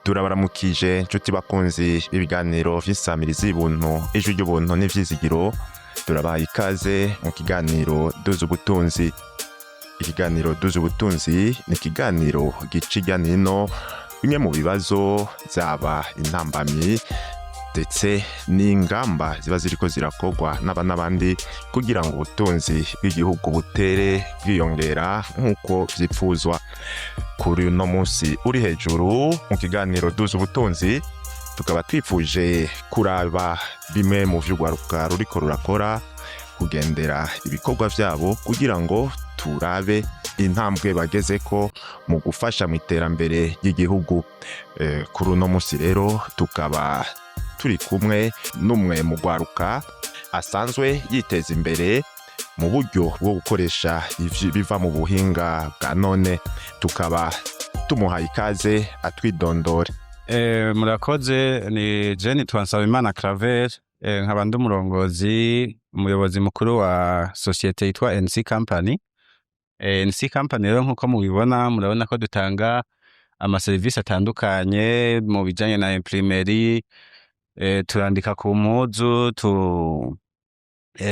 Turabaramukije nshuti bakunzi b'ibiganiro vy'isamirizi y'ubuntu, ijwi ry'ubuntu n'ivyizigiro. Turabaha ikaze mu kiganiro Duza Ubutunzi. Ikiganiro Duza Ubutunzi ni ikiganiro gica irya nino bimwe mu bibazo vyaba intambamyi ndetse n'ingamba ziba ziriko zirakorwa n'aba n'abandi kugira ngo ubutunzi bw'igihugu butere bwiyongera nk'uko vyipfuzwa. Kuri uno munsi uri hejuru mu kiganiro Duza Ubutunzi, tukaba twifuje kuraba bimwe mu vy'urwaruka ruriko rurakora, kugendera ibikorwa vyabo kugira ngo turabe intambwe bagezeko mu gufasha mu iterambere ry'igihugu. Kuri uno munsi rero tukaba turi kumwe n'umwe mu rwaruka asanzwe yiteza imbere mu buryo bwo gukoresha biva mu buhinga bwa none. Tukaba tumuhaye ikaze atwidondore. Murakoze, ni Jeni Twansabimana Claver, nkaba ndi umurongozi, umuyobozi mukuru wa sosiyete yitwa NC Company. NC Company rero, nkuko mubibona, murabona ko dutanga amaserivisi atandukanye mu bijanye na imprimerie, turandika ku mpuzu,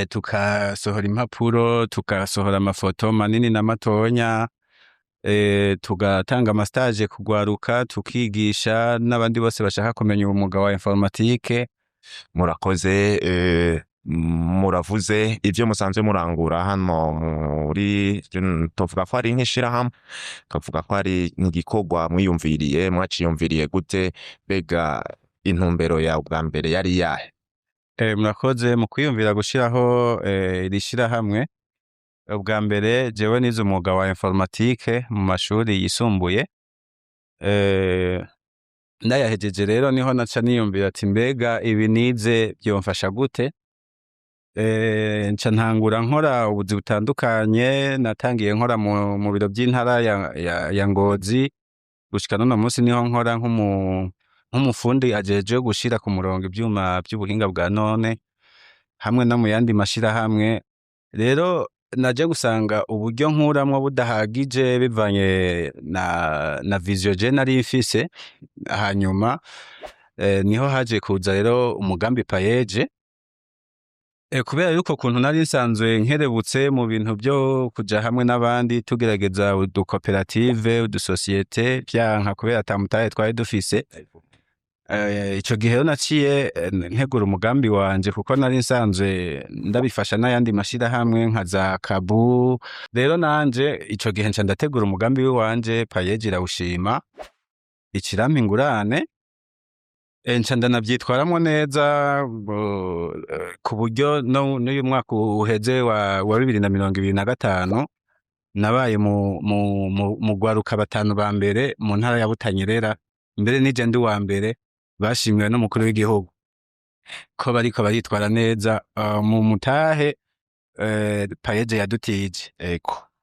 tukasohora impapuro, tukasohora amafoto manini na matonya, tugatanga ama stage kugwaruka, tukigisha n'abandi bose bashaka kumenya umwuga wa informatique. Murakoze. Muravuze ivyo musanzwe murangura hano muri, tuvuga ko ari nk'ishirahamwe, tukavuga ko ari nk'igikorwa mwiyumviriye. Mwaciyumviriye gute? Mbega intumbero yawe bwa mbere yari yahe? Murakoze. Mu kwiyumvira gushiraho iri shirahamwe, ubwa mbere jewe nize umwuga wa informatique mu mashuri yisumbuye. Ndayahejeje rero niho naca niyumvira ati: "Mbega ibi nize vyomfasha gute?" Nca ntangura nkora ubuzi butandukanye. Natangiye nkora mu biro vy'intara ya Ngozi, gushika n'uno munsi niho nkora nk'umufundi ajejwe gushira ku murongo ivyuma vy'ubuhinga bwa none, hamwe no mu yandi mashirahamwe. Rero naje gusanga uburyo nkuramwo budahagije bivanye na vision je nari mfise. Hanyuma niho haje kuza rero umugambi PAEEJ. Kubera yuko kuntu nari nsanzwe nkerebutse mu bintu vyo kuja hamwe n'abandi, tugerageza udukoperative, udusosiyete, vyanka kubera ata mutahe twari dufise. Ico gihe rero naciye ntegura umugambi wanje, kuko nari nsanzwe ndabifasha n'ayandi mashirahamwe nka za Kabu. Rero nanje ico gihe nca ndategura umugambi w'iwanje, PAEEJ irawushima, ica irampa ingurane. Nca ndanavyitwaramwo neza ku buryo no n'uyu mwaka uheze wa 2025 nabaye mu rwaruka batanu ba mbere mu ntara ya Butanyerera, mbere nije ndi uwa mbere bashimiwe n'umukuru w'igihugu ko bariko baritwara neza mu mutahe PAEEJ yadutije.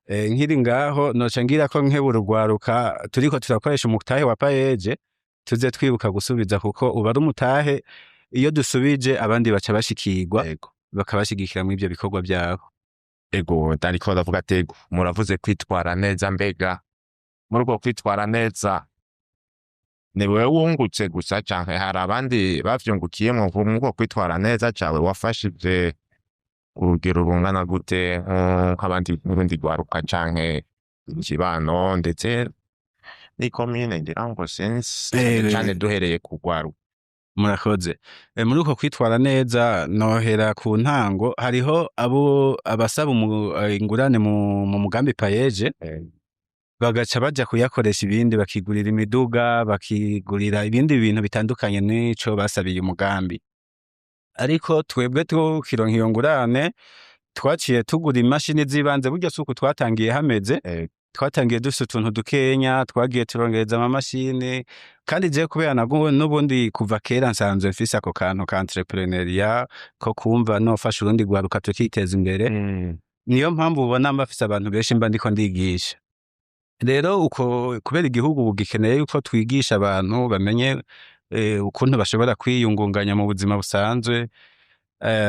Nkiri ngaho noca ngira ko nkebura urwaruka turiko turakoresha umutahe wa PAEEJ, tuze twibuka gusubiza, kuko uba ari umutahe. Iyo dusubije, abandi baca bashikirwa, bakabashigikira muri ivyo bikorwa vyabo. Ego, ndariko ndavuga ati ego, muravuze kwitwara neza. Mbega muri uko kwitwara neza ni wewe wungutse gusa, canke hari abandi bavyungukiyemwo muri uko kwitwara neza cawe? Wafashije urugero rungana gute nk'abandi n'urundi rwaruka canke ikibano ndetse n'ikomine, ngira ngo sinzi cane cane duhereye ku rwaruka? Murakoze. Muri uko kwitwara neza, nohera ku ntango, hariho abo abasaba ingurane mu mugambi PAEEJ, bagaca baja kuyakoresha ibindi, bakigurira imiduga, bakigurira ibindi bintu bitandukanye n'ico basabiye umugambi. Ariko twebwe tukironka iyo ngurane, twaciye tugura imashini z'ibanze. Burya si uku twatangiye hameze. Twatangiye dufise utuntu dukenya, twagiye turongereza amamashini. Kandi jewe kubera nabwo n'ubundi kuva kera nsanzwe mfise ako kantu ka entrepreneuriat, ko kumva nofasha urundi rwaruka tukiteza imbere, niyo mpamvu ubona mba mfise abantu benshi mba ndiko ndigisha. Rero uko kubera igihugu gikeneye yuko twigisha abantu bamenye ukuntu bashobora kwiyungunganya mu buzima busanzwe.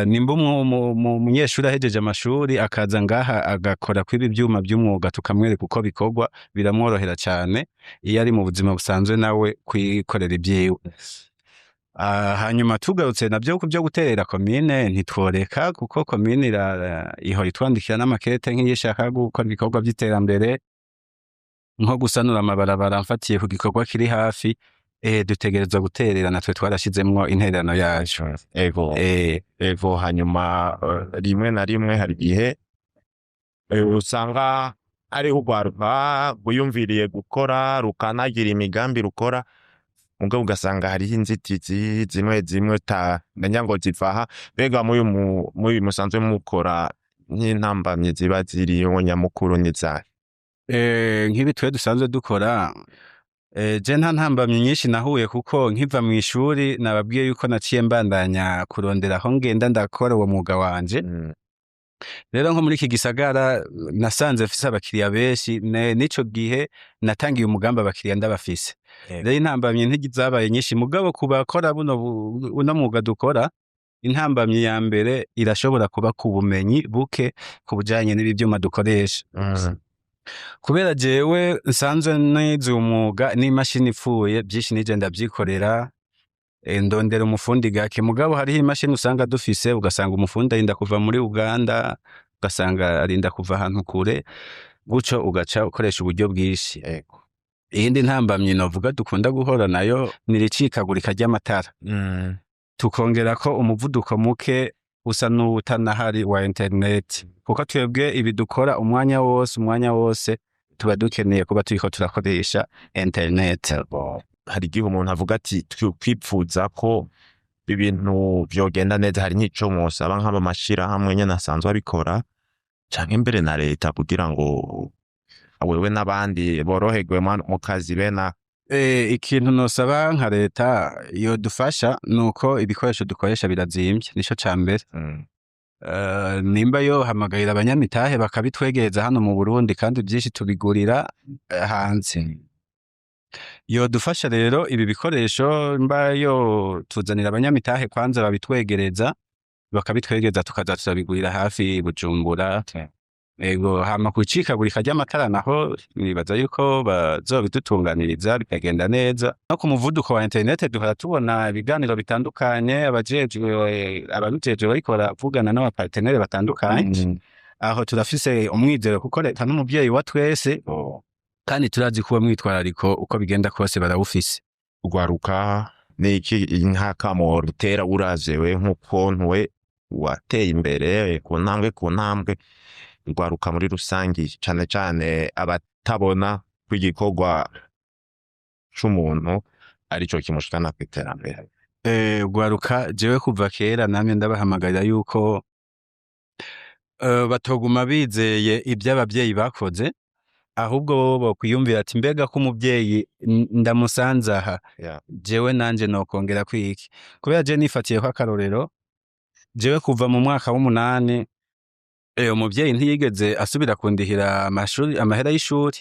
Nimba umunyeshuri ahejeje amashuri akaza ngaha agakora kw'ibi vyuma vy'umwuga, tukamwereka uko bikorwa, biramworohera cane iyo ari mu buzima busanzwe nawe kwikorera ivyiwe. Hanyuma tugarutse navyo ku vyo guterera komine, ntitworeka, kuko komine ihora itwandikira n'amakete nk'iyo ishaka gukora ibikorwa vy'iterambere, nko gusanura amabarabara. Mfatiye ku gikorwa kiri hafi, dutegerezwa guterera, natwe twarashizemwo intererano yacu. Ego. Ego, hanyuma rimwe na rimwe hari igihe usanga ariho urwaruka rwiyumviriye gukora, rukanagira imigambi rukora, mugabo ugasanga hariho inzitizi zimwe zimwe utamenya ngo ziva aha. Mbega muri musanzwe mukora, nk'intambamyi ziba ziriyo nyamukuru n'izahe? Nk'ibi twe dusanzwe dukora, je nta ntambamyi nyinshi nahuye, kuko nkiva mw'ishuri nababwiye yuko naciye mbandanya kurondera aho ngenda ndakora uwo mwuga wanje. Rero nko muri iki gisagara nasanze mfise abakiriya benshi. N'ico gihe natangiye umugambi abakiriya ndabafise. Rero intambamyi ntizabaye nyinshi, mugabo ku bakora uno mwuga dukora, intambamyi ya mbere irashobora kuba ku bumenyi buke ku bijanye n'ibi vyuma dukoresha. Kubera jewe nsanzwe nize umwuga, n'imashini ipfuye vyinshi nije ndavyikorera, ndondera umufundi gake. Mugabo hariho imashini usanga dufise, ugasanga umufundi arinda kuva muri Uganda, ugasanga arinda kuva ahantu kure, gutyo ugaca ukoresha uburyo bwinshi. Iyindi ntambamyi novuga dukunda guhura nayo ni iricikagurika ry'amatara, tukongerako umuvuduko muke usa n'uwutanahari wa internet, kuko twebwe ibi dukora umwanya wose, umwanya wose tuba dukeneye kuba turiko turakoresha internet. Hari igihe umuntu avuga ati twipfuza ko ibintu vyogenda neza. Hari nk'ico mwosaba nk'aba mashirahamwe nyene asanzwe abikora, canke mbere na leta, kugira ngo wewe n'abandi boroherwe mu kazi bene? Ikintu nosaba nka leta yodufasha nuko ibikoresho dukoresha birazimvye, nico ca mbere. Nimba yohamagarira abanyamitahe bakabitwegereza hano mu Burundi, kandi vyinshi tubigurira hanze. Yodufasha rero ibi bikoresho, mba yo tuzanira abanyamitahe kwanza babitwegereza, bakabitwegereza, tukaza turabigurira hafi Bujumbura. Ego, hama kwicikagurika ry'amatara naho nibaza yuko bazobidutunganiriza bikagenda neza. No ku muvuduko wa internet duhora tubona ibiganiro bitandukanye, abajejwe, ababijejwe bariko baravugana n'abapartenaires batandukanye. Aho turafise umwizero, kuko leta n'umuvyeyi wa twese, kandi turazi ko uwo mwitwarariko uko bigenda kose barawufise. Urwaruka ni iki nk'akamo rutera, uravye we nk'ukuntu we wateye imbere ku ntambwe ku ntambwe, urwaruka muri rusangi, cane cane abatabona ko igikorwa c'umuntu arico kimushikana kw'iterambere? Urwaruka jewe kuva kera namye ndabahamagarira yuko batoguma bizeye ivyo abavyeyi bakoze, ahubwo bobo bokwiyumvira ati: "Mbega ko umuvyeyi ndamusanze aha, jewe nanje nokongera kwiki?" Kubera je nifatiyeko akarorero, jewe kuva mu mwaka w'8, umuvyeyi ntiyigeze asubira kundihira amashuri, amahera y'ishuri.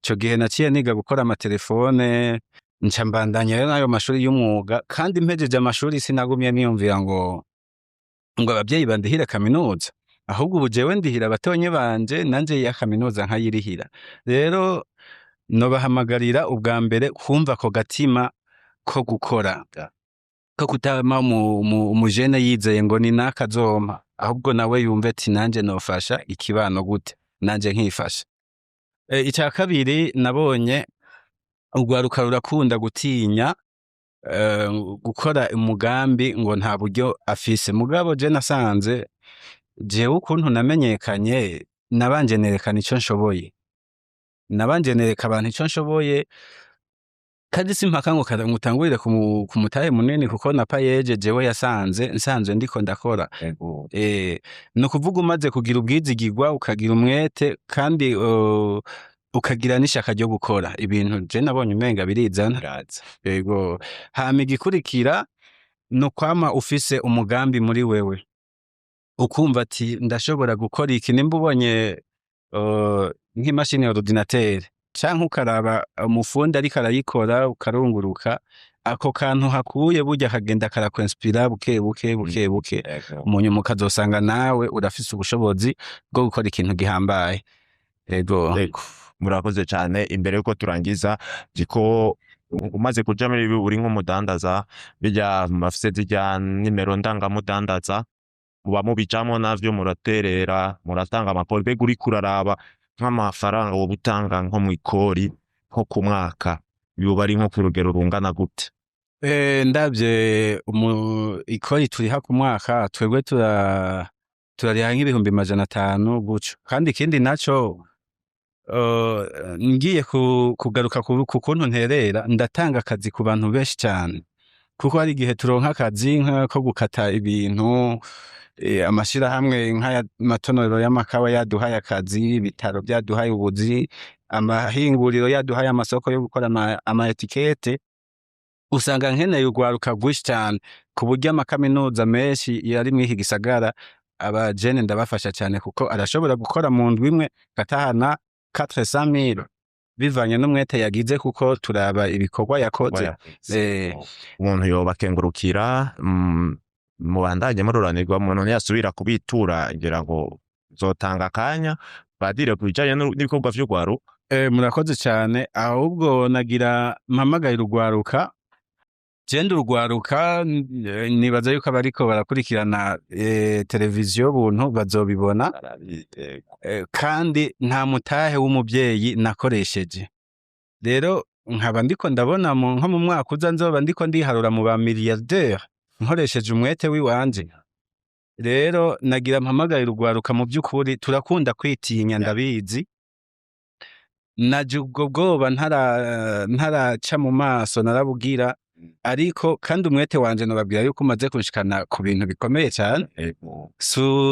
Ico gihe naciye niga gukora amatelefone, nca mbandanya rero n'ayo mashuri y'umwuga. Kandi mpejeje amashuri sinagumye niyumvira ngo abavyeyi bandihire kaminuza, ahubwo ubu jewe ndihira abatonyi banje, nanje ya kaminuza nkayirihira. Rero nobahamagarira ubwa mbere kumva ako gatima ko gukora, ko kutama umujene yizeye ngo ni naka azompa, ahubwo nawe yumve ati: "Nanje nofasha ikibano gute, nanje nkifasha?" Ica kabiri, nabonye urwaruka rurakunda gutinya gukora umugambi ngo nta buryo afise. Mugabo je nasanze jewe ukuntu namenyekanye, nabanje nerekana ico nshoboye, nabanje nereka abantu ico nshoboye. Kandi simpaka ngo ngutangurire ku mutahe munini, kuko na PAEEJ jewe yasanze nsanzwe ndiko ndakora. Ni ukuvuga umaze kugira ubwizigirwa, ukagira umwete, kandi ukagira n'ishaka ryo gukora ibintu, je nabonye umenga birizana. Biraza. Yego, hama igikurikira ni ukwama ufise umugambi muri wewe, ukumva ati: "Ndashobora gukora iki." Nimba ubonye nk'imashini ya ordinateur Canke ukaraba umufundi ariko arayikora, ukarunguruka ako kantu hakuye, burya kagenda karakwinspira buke buke buke buke, munyuma ukazosanga nawe urafise ubushobozi bwo gukora ikintu gihambaye. Ego. Ego, murakoze cyane. Imbere yuko turangiza, jiko umaze kuja muri ibi, uri nk'umudandaza, bijya mafise zirya nimero ndangamudandaza, muba mubijamwo navyo, muraterera, muratanga amakori. Mbega uriko uraraba nk'amafaranga woba utanga nko mw'ikori nko ku mwaka, yoba ari nko ku rugero rungana gute? Ndavye ikori turiha ku mwaka, twebwe turariha nk'500,000 gutyo. Kandi ikindi naco, ngiye kugaruka ku kuntu nterera, ndatanga akazi ku bantu benshi cane, kuko hari igihe turonka akazi nk'ako gukata ibintu, amashirahamwe nk'aya matonorero y'amakawa yaduhaye akazi, ibitaro vyaduhaye ubuzi, amahinguriro yaduhaye amasoko yo gukora ama étiquettes. Usanga nkeneye urwaruka rwinshi cane, ku buryo amakaminuza menshi yari mw'iki gisagara, abajene ndabafasha cane, kuko arashobora gukora mu ndwi imwe agatahana 400,000 bivanye n'umwete yagize, kuko turaba ibikorwa yakoze. Umuntu yoba akengurukira, mubandanye mururanirwa. Umuntu ntiyasubira kubitura, ngira ngo zotanga akanya badire ku bijanye n'ibikorwa vy'urwaruka. Murakoze cane. Ahubwo nagira mpamagaye urwaruka. Jenda urwaruka, nibaza yuko abariko barakurikirana televiziyo buntu bazobibona. Kandi nta mutahe w'umuvyeyi nakoresheje. Rero nkaba ndiko ndabona nko mu mwaka uza nzoba ndiko ndiharura mu ba milliardaire nkoresheje umwete wiwanje. Rero nagira mpamagaye urwaruka. Mu by'ukuri turakunda kwitinya, ndabizi. Naje ubwo bwoba ntaraca mu maso narabugira, ariko kandi umwete wanje nobabwira yuko umaze kunshikana ku bintu bikomeye cyane.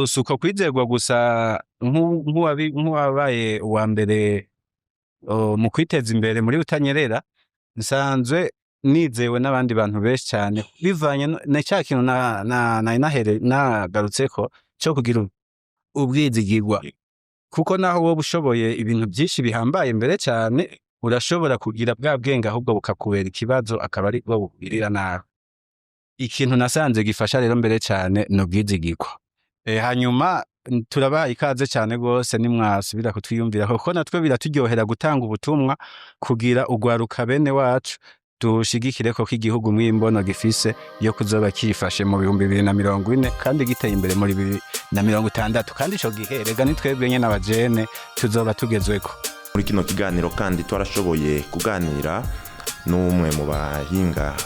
Suko kwizerwa gusa nk'uwabaye uwa mbere mu kwiteza imbere muri Butanyerera, nsanzwe nizewe n'abandi bantu benshi cyane, bivanye na cya kintu nari nagarutseko cyo kugira ubwizigirwa, kuko naho woba ushoboye ibintu byinshi bihambaye mbere cyane, urashobora kugira bwa bwenge ahubwo bukakubera ikibazo, akaba ari bwo bukugirira nabi. Ikintu nasanze gifasha rero mbere cyane ni ubwizigirwa. Hanyuma turabaha ikaze cyane rwose nimwasubira kutwiyumvira, kuko natwe biraturyohera gutanga ubutumwa kugira urwaruka bene wacu dushigikire ko igihugu mw'imbono gifise yo kuzoba kifashe mu 2040 kandi giteye imbere muri 2060. Kandi ico gihe rega ni twebwe nyene abajene tuzoba tugezweko. Muri kino kiganiro kandi twarashoboye kuganira n'umwe mu bahinga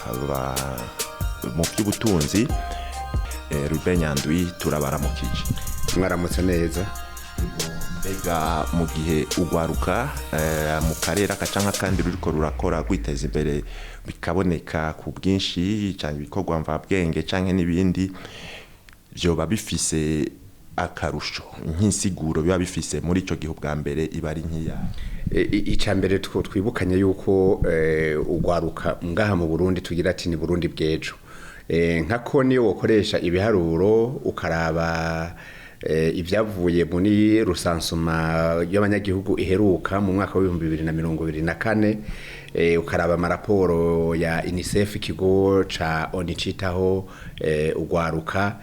mu by'ubutunzi, Ruben Nyandwi. Turabaramukije. Mwaramutse neza. Mbega mu gihe urwaruka mu karere aka canke akandi ruriko rurakora rwiteza imbere, bikaboneka ku bwinshi cyane ibikorwa mvabwenge canke n'ibindi, vyoba bifise akarusho, nk'insiguro biba bifise muri ico gihe, ubwa mbere iba ari nkiya? Ica mbere twibukanye yuko urwaruka ngaha mu Burundi tugira ati ni Burundi bw'ejo. Nkako niyo wokoresha ibiharuro ukaraba ibyavuye muri recensement y'abanyagihugu iheruka mu mwaka wa 2024, ukaraba amaraporo ya UNICEF, ikigo ca ONU citaho urwaruka,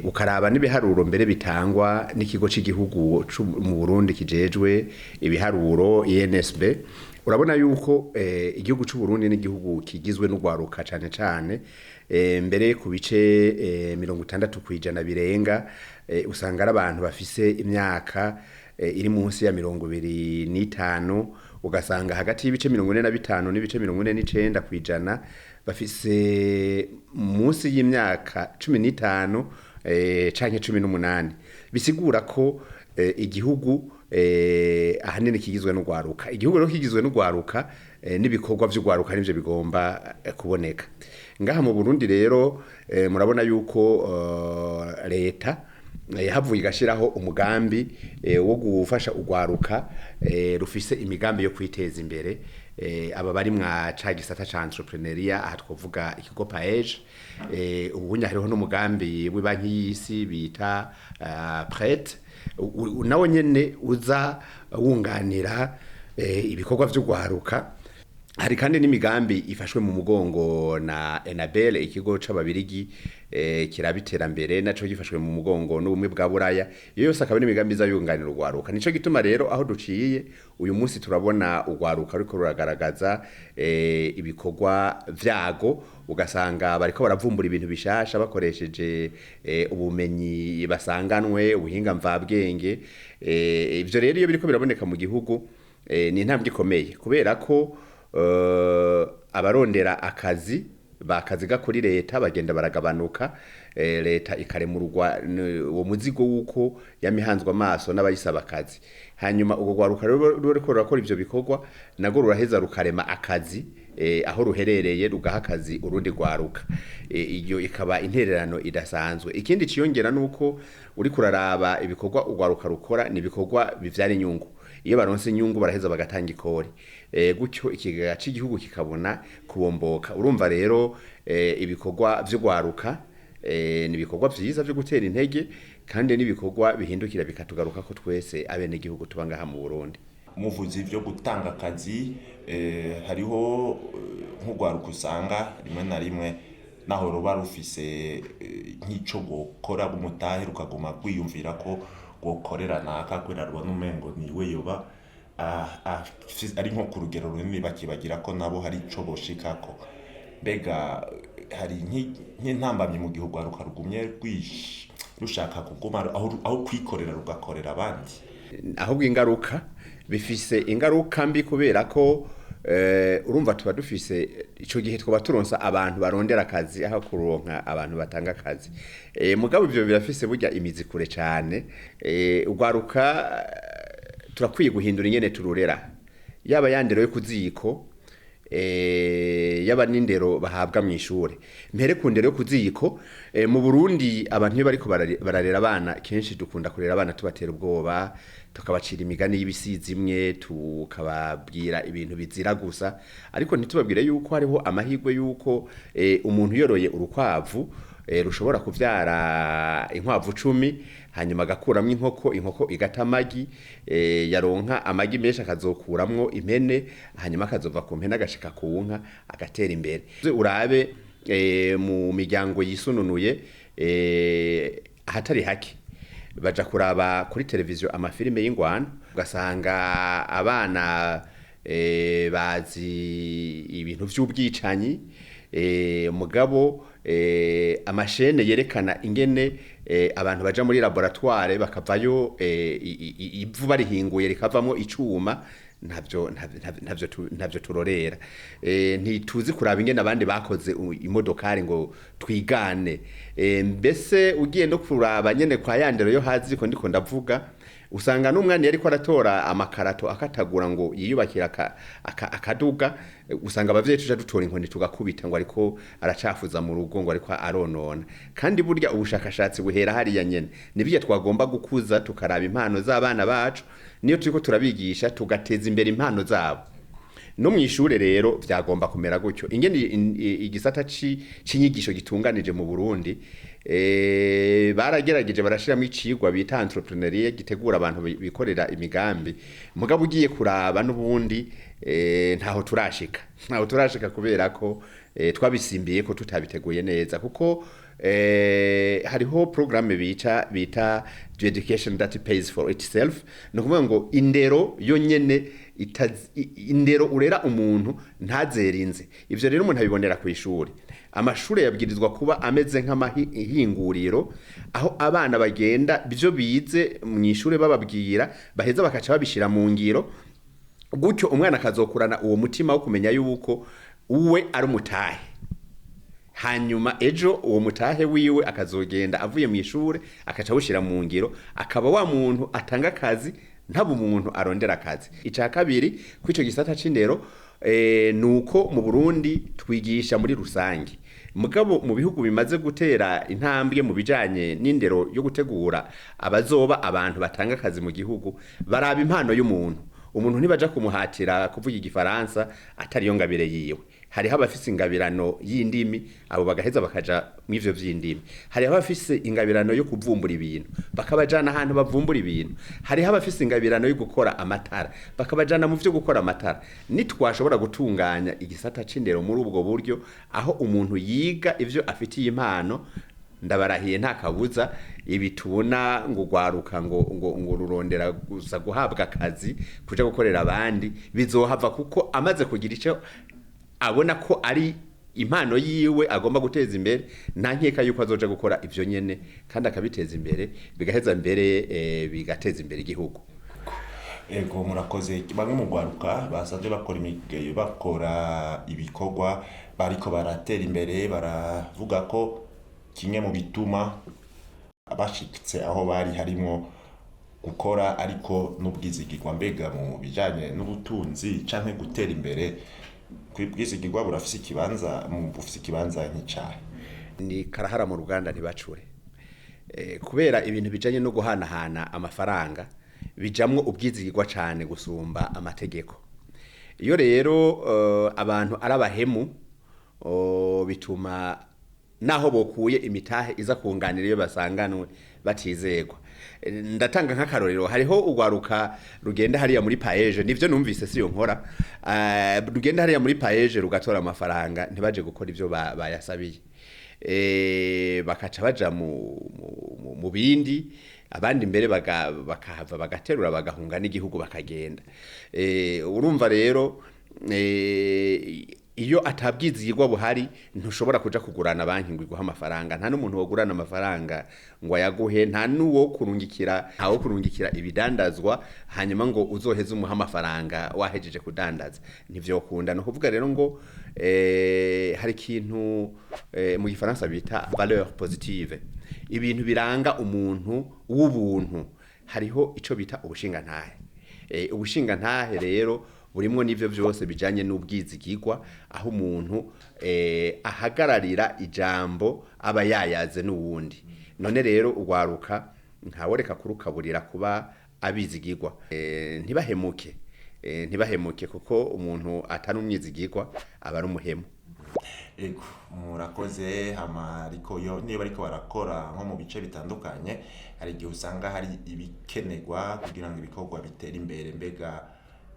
ukaraba n'ibiharuro mbere bitangwa n'ikigo c'igihugu mu Burundi kijejwe ibiharuro, INSB, urabona yuko igihugu c'u Burundi n'igihugu kigizwe n'urwaruka cane cane, mbere ku bice 60% birenga, usanga ari abantu bafise imyaka iri munsi ya 25, ugasanga hagati y'ibice 45 n'ibice 49% bafise munsi y'imyaka 15 canke 18. Bisigura ko igihugu ahanini kigizwe n'urwaruka. Igihugu rero kigizwe n'urwaruka, n'ibikorwa vy'urwaruka nivyo bigomba kuboneka ngaha mu Burundi. Rero murabona yuko leta yahavuye igashiraho umugambi wo gufasha urwaruka rufise imigambi yo kwiteza imbere, aba bari mwa ca gisata ca entrepreneuriat. Aha twovuga ikigo PAEJ. Ubunya hariho n'umugambi w'ibanki y'isi bita PRET, nawo nyene uza wunganira. ibikorwa vy'ugwaruka. Hari kandi n'imigambi ifashwe mu mugongo na Enabel, ikigo c'ababirigi kiraba iterambere, naco gifashwe mu mugongo n'ubumwe bwa Buraya. Iyo yose akaba n'imigambi iza yunganira urwaruka. Nico gituma rero aho duciye uyu munsi turabona urwaruka ruriko ruragaragaza ibikorwa vyago, ugasanga bariko baravumbura ibintu bishasha bakoresheje ubumenyi basanganwe, ubuhinga mvabwenge. Ivyo rero iyo biriko biraboneka mu gihugu, ni intambwe ikomeye, kubera ko abarondera akazi bakaziga kuri leta bagenda baragabanuka, leta ikaremurwa uwo muzigo wuko yamihanzwe amaso n'abayisaba akazi. Hanyuma ubwo rwaruka ruriko rurakora ivyo bikorwa, nago ruraheza rukarema akazi aho ruherereye, rugaha akazi urundi rwaruka. Iyo ikaba intererano idasanzwe. Ikindi ciyongera nuko uri kuraraba ibikorwa urwaruka rukora ni ibikorwa bivyara inyungu. Iyo baronse inyungu baraheza bagatanga ikori, gutyo ikigega c'igihugu kikabona kubomboka. Urumva rero ibikorwa vy'urwaruka ni ibikorwa vyiza vyo gutera intege, kandi n'ibikorwa bihindukira bikatugaruka ko twese abenegihugu tuba ngaha mu Burundi. Muvuzi vyo gutanga akazi, hariho nk'urwaruka usanga rimwe na rimwe naho ruba rufise nk'ico gukora rw'umutahe, rukaguma rwiyumvira ko rwokorera naka kubera rubona umengo niwe yoba ari nko ku rugero runini, bakibagira ko nabo hari ico boshikako. Mbega hari nk'intambamyi mu gihe urwaruka rugumye rushaka kuguma aho kwikorera rugakorera abandi? Ahubwo ingaruka, bifise ingaruka mbi, kubera ko urumva tuba dufise ico gihe twaba turonsa abantu barondera akazi aho kuronka abantu batanga akazi. Mugabo ivyo birafise burya imizi kure cane. Urwaruka turakwiye guhindura ingene tururera, yaba yandero yo kuziko, yaba n'indero bahabwa mu ishure. Mpere ku ndero yo kuziko. Mu Burundi abantu iyo bariko bararera abana, kenshi dukunda kurera abana tubatera ubwoba, tukabacira imigani y'ibisizi imwe, tukababwira ibintu bizira gusa, ariko ntitubabwire yuko hariho amahirwe yuko umuntu yoroye urukwavu rushobora kuvyara inkwavu 10, hanyuma agakuramwo inkoko, inkoko igata amagi, yaronka amagi menshi akazokuramwo impene, hanyuma akazova ku mpene agashika ku nka, agatera imbere. Urabe mu miryango yisununuye, ahatari hake baja kuraba kuri televiziyo amafilime y'ingwano, ugasanga abana bazi ibintu vy'ubwicanyi. Mugabo amashene yerekana ingene abantu baja muri laboratoire bakavayo, ivu barihinguye rikavamo icuma, ntavyo turorera. Ntituzi kuraba ingene abandi bakoze imodokari ngo twigane. Mbese ugiye no kuraba nyene kwa yandero yo hazi ko ndiko ndavuga, usanga n'umwana yariko aratora amakarato akatagura ngo yiyubakira akaduga, usanga abavyeyi tuja dutora inkoni tugakubita ngo ariko aracafuza mu rugo, ngo ariko aronona. Kandi burya ubushakashatsi buhera hariya nyene. Nibyo twagomba gukuza, tukaraba impano z'abana bacu, niyo turiko turabigisha tugateza imbere impano zabo. No mu ishure rero vyagomba kumera gutyo. Ingene igisata c'inyigisho gitunganije mu Burundi, baragerageje barashiramo icigwa bita entrepreneuriat gitegura abantu bikorera imigambi, mugabo ugiye kuraba n'ubundi ntaho turashika, kubera ko twabisimbiye ko tutabiteguye neza, kuko hariho programme bita the education that pays for itself. Ni ukuvuga ngo indero yo nyene indero urera umuntu ntazerinze. Ivyo rero umuntu abibonera ku ishuri. Amashuri yabwirizwa kuba ameze nk'amahinguriro, aho abana bagenda byo bize mu ishure bababwira, baheza bakaca babishira mu ngiro. Gutyo umwana akazokurana uwo mutima wo kumenya yuko uwe ari umutahe, hanyuma ejo uwo mutahe wiwe akazogenda avuye mu ishure akaca awushyira mu ngiro, akaba wa muntu atanga akazi, ntaba umuntu arondera akazi. Icya kabiri kuri icyo gisata c'indero, nuko mu Burundi twigisha muri rusange, mugabo mu bihugu bimaze gutera intambwe mu bijanye n'indero yo gutegura abazoba abantu batanga akazi mu gihugu, baraba impano y'umuntu. Umuntu ntibaja kumuhatira kuvuga igifaransa atariyo ngabire yiwe. Hariho abafise ingabirano y'indimi, abo bagaheza bakaja mw'ivyo vy'indimi. Hariho abafise ingabirano yo kuvumbura ibintu, bakabajana ahantu bavumbura ibintu. Hariho abafise ingabirano yo gukora amatara, bakabajana mu vyo gukora amatara. Nitwashobora gutunganya igisata c'indero muri ubwo buryo, aho umuntu yiga ivyo afitiye impano, ndabarahiye nta kabuza ibi tubona ngo ugwaruka ngo rurondera gusa guhabwa akazi kuja gukorera abandi bizohava, kuko amaze kugira ico abona ko ari impano yiwe agomba guteza imbere, nta nkeka yuko azoja gukora ivyo nyene kandi akabiteza imbere, bigaheza mbere bigateza imbere igihugu. Ego, murakoze. Bamwe mu rwaruka basanzwe bakora bakora ibikorwa bariko baratera imbere baravuga ko kimwe mu bituma bashitse aho bari harimo gukora ariko n'ubwizigirwa. Mbega mu bijanye n'ubutunzi canke gutera imbere, ubwizigirwa burafise ikibanza mu bufise ikibanza nk'icahe? Ni karahara mu ruganda ntibacure. Kubera ibintu bijanye no guhanahana amafaranga bijamwo ubwizigirwa cane gusumba amategeko. Iyo rero abantu ari abahemu, bituma naho bokuye imitahe iza kunganira iyo basanganwe batizegwa. Ndatanga nk'akarorero: hariho urwaruka rugenda hariya muri PAEEJ, nivyo numvise siyo nkora, rugenda hariya muri PAEEJ rugatora amafaranga ntibaje gukora ivyo bayasabiye, bakaca baja mu bindi, abandi mbere bakahava bagaterura bagahunga n'igihugu bakagenda. Urumva rero, iyo atabwizigirwa buhari ntushobora kuja kugurana banki ngo iguhe amafaranga, nta n'umuntu wogurana amafaranga ngo ayaguhe, nta n'uwo kurungikira, ntawo kurungikira ibidandazwa hanyuma ngo uzoheze umuhe amafaranga wahejeje kudandaza, ntivyokunda. Ni ukuvuga rero ngo hari ikintu mu gifaransa bita valeur positive, ibintu biranga umuntu w'ubuntu. Hariho ico bita ubushingantahe. Ubushingantahe rero burimwo n'ivyo vyose bijanye n'ubwizigirwa, aho umuntu ahagararira ijambo aba yayaze n'uwundi. None rero urwaruka ntaworeka kurukaburira kuba abizigirwa, ntibahemuke, ntibahemuke, kuko umuntu atari umwizigirwa aba ari umuhemu. Ego, murakoze. Hama ariko yo niba ariko barakora nko mu bice bitandukanye, hari igihe usanga hari ibikenerwa kugira ngo ibikorwa bitere imbere. Mbega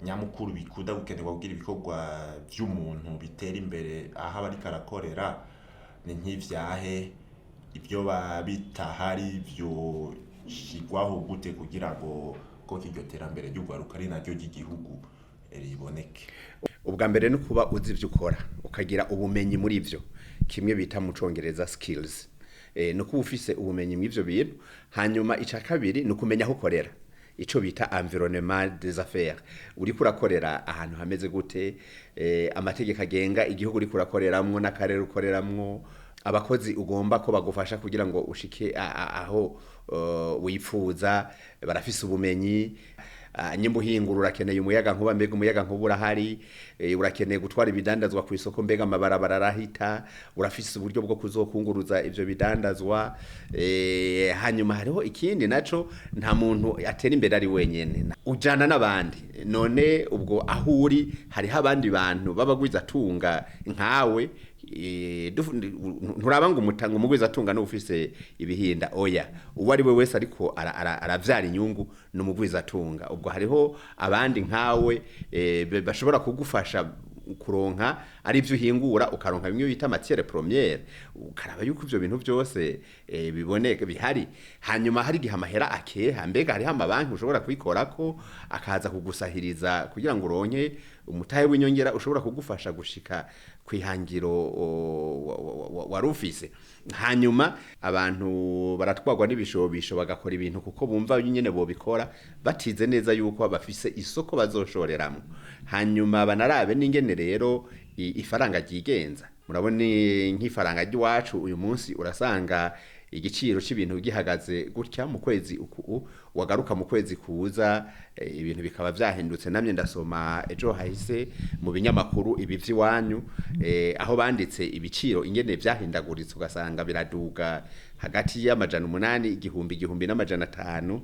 nyamukuru bikunda gukenerwa kugira ibikorwa vy'umuntu bitere imbere aho aba ariko arakorera ni nk'ivyahe? Ibyo bitahari vyoshigwaho gute kugira ngo koko iryo terambere ry'urwaruka ari naryo ry'igihugu riboneke? Ubwa mbere ni ukuba uzi ibyo ukora, ukagira ubumenyi muri byo, kimwe bita mu congereza skills. Ni ukuba ufise ubumenyi mu ivyo bintu. Hanyuma ica kabiri ni ukumenya aho ukorera, ico bita environnement des affaires: uriko urakorera ahantu hameze gute, amategeko agenga igihugu uriko urakoreramwo n'akarere ukoreramwo, abakozi ugomba ko bagufasha kugira ngo ushike aho wifuza barafise ubumenyi. Nyimba uhingura urakeneye umuyaga nkuba, mbega umuyaga nkuba urahari? Urakeneye gutwara ibidandazwa ku isoko, mbega amabarabara arahita? Urafise uburyo bwo kuzokunguruza ivyo bidandazwa? Hanyuma hariho ikindi naco: nta muntu atera imbere ari wenyene, ujana n'abandi. None ubwo aho uri hariho abandi bantu b'abagwizatunga nkawe? Nturaba ngo umutanga umugwizatunga n'ufise ibihinda, oya, uwo ari we wese ariko aravyara inyungu ni umugwizatunga. Ubwo hariho abandi nkawe bashobora kugufasha kuronka ari ivyo uhingura, ukaronka bimwe bita matière première, ukaraba yuko ivyo bintu byose biboneka bihari. Hanyuma hari igihe amahera akeha, mbega hariho amabanki ushobora kubikorako akaza kugusahiriza kugira ngo uronke umutahe w'inyongera ushobora kugufasha gushika kwihangiro wari ufise. Hanyuma abantu baratwarwa n'ibishobisho bagakora ibintu kuko bumva nyene bobikora, batize neza yuko bafise isoko bazoshoreramwo. Hanyuma banarabe n'ingene rero ifaranga ryigenza. Murabona nk'ifaranga ry'iwacu uyu munsi urasanga Igiciro c'ibintu gihagaze gutya mu kwezi uku, wagaruka mu kwezi kuza ibintu bikaba vyahindutse. Namye ndasoma ejo hahise mu binyamakuru ibi vy'iwanyu, aho banditse ibiciro ingene vyahindaguritse, ugasanga biraduga hagati y'800, 1000, 1500.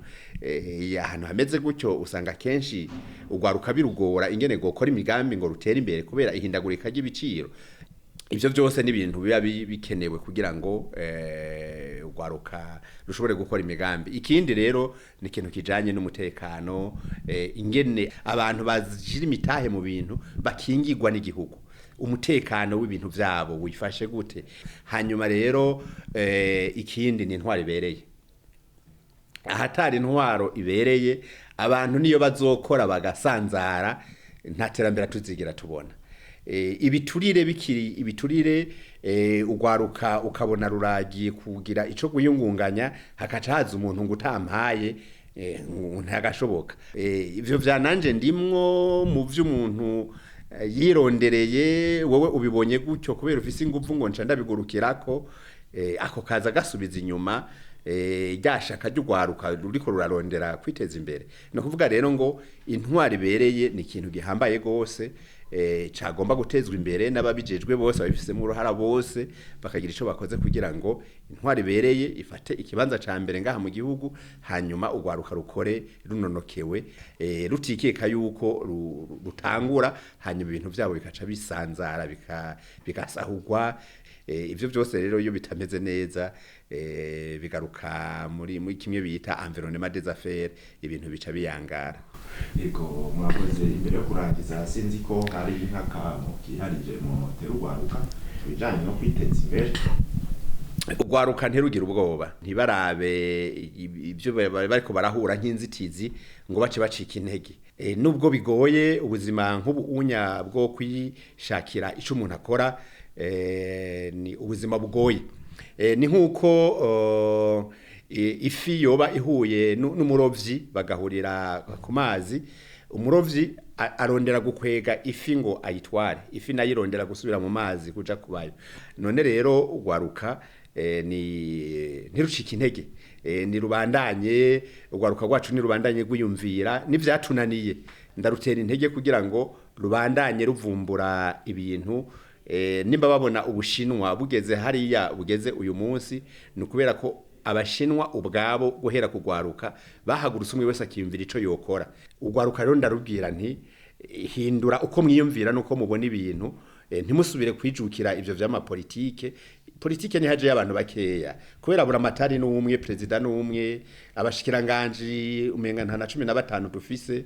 Ahantu hameze gutyo usanga kenshi ugwaruka birugora ingene gokora imigambi ngo rutere imbere kubera ihindagurika ry'ibiciro. Ivyo byose ni ibintu biba bikenewe kugira ngo ugwaruka rushobore gukora imigambi. Ikindi rero ni ikintu kijanye n'umutekano, ingene abantu bazira imitahe mu bintu bakingirwa n'igihugu, umutekano w'ibintu vyabo wifashe gute. Hanyuma rero ikindi ni intwaro ibereye. Ahatari intwaro ibereye, abantu niyo bazokora bagasanzara, nta terambere tuzigira tubona. Ibiturire bikiri ibiturire, ugwaruka ukabona ruragiye kugira ico kuyungunganya, hakaca haza umuntu ngo utampaye, ntagashoboka. Ivyo vya nanje ndimwo mu vy'umuntu yirondereye, wowe ubibonye gutyo kubera ufise inguvu ngo nca ndabigurukirako, ako kaza gasubiza inyuma rya shaka ry'ugwaruka ruriko rurarondera kwiteza imbere. Ni ukuvuga rero ngo intwari ibereye ni ikintu gihambaye gose, cagomba gutezwa imbere n'ababijejwe bose, babifisemo uruhara bose, bakagira ico bakoze kugira ngo intwari ibereye ifate ikibanza ca mbere ngaha mu gihugu, hanyuma ugwaruka rukore runonokewe, rutikeka yuko rutangura, hanyuma ibintu vyabo bikaca bisanzara, bigasahurwa. Ivyo byose rero iyo bitameze neza, bigaruka muri kimwe bita environnement des affaires, ibintu bica biyangara. Yego, murakoze. Imbere yo kurangiza, sinzi ko hari nk'akantu kiharije mu terugwaruka ibijanye no kwiteza imbere. Ugwaruka ntirugira ubwoba, ntibarabe ibyo bariko barahura nk'inzitizi ngo bace bacika intege. Nubwo bigoye ubuzima nk'ubu unya bwo kwishakira ico umuntu akora, ni ubuzima bugoye. Ni nk'uko ifi yoba ihuye n'umurovyi bagahurira ku mazi, umurovyi arondera gukwega ifi ngo ayitware, ifi nayo irondera gusubira mu mazi kuja kubayo. None rero ugwaruka ni ntirucike intege, ni rubandanye, ugwaruka rwacu ni rubandanye rwiyumvira n'ivyatunaniye. Ndarutera intege kugira ngo rubandanye ruvumbura ibintu. Nimba babona Ubushinwa bugeze hariya bugeze uyu munsi, ni ukubera ko Abashinwa ubwabo guhera kugwaruka bahagurutse, umwe wese akiyumvira ico yokora. Ugwaruka rero ndarubwira nti hindura uko mwiyumvira nuko mubona ibintu, ntimusubire kwijukira ivyo vy'amapolitike. Politike ni haje y'abantu bakeya, kubera buramatari n'umwe, president n'umwe, abashikiranganji umenga nta na 15 dufise.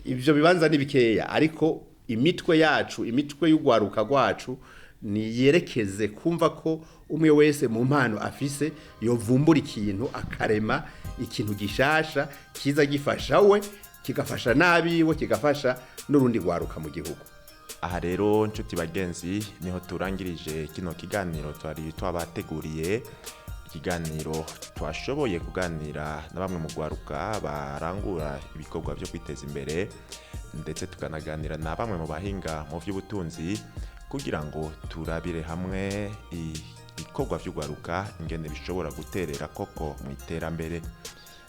Ivyo bibanza ni bikeya, ariko imitwe yacu, imitwe y'ugwaruka rwacu ni yerekeze kumva ko umwe wese mu mpano afise yovumbura ikintu, akarema ikintu gishasha kiza gifasha we, kigafasha n'abiwe, kigafasha n'urundi rwaruka mu gihugu. Aha rero nshuti bagenzi, niho turangirije kino kiganiro twari twabateguriye, ikiganiro twashoboye kuganira na bamwe mu rwaruka barangura ibikorwa byo kwiteza imbere, ndetse tukanaganira na bamwe mu bahinga mu by'ubutunzi kugira ngo turabire hamwe ibikorwa by'urwaruka ingene bishobora guterera koko mu iterambere.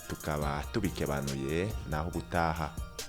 Tukaba tubikebanuye naho ubutaha.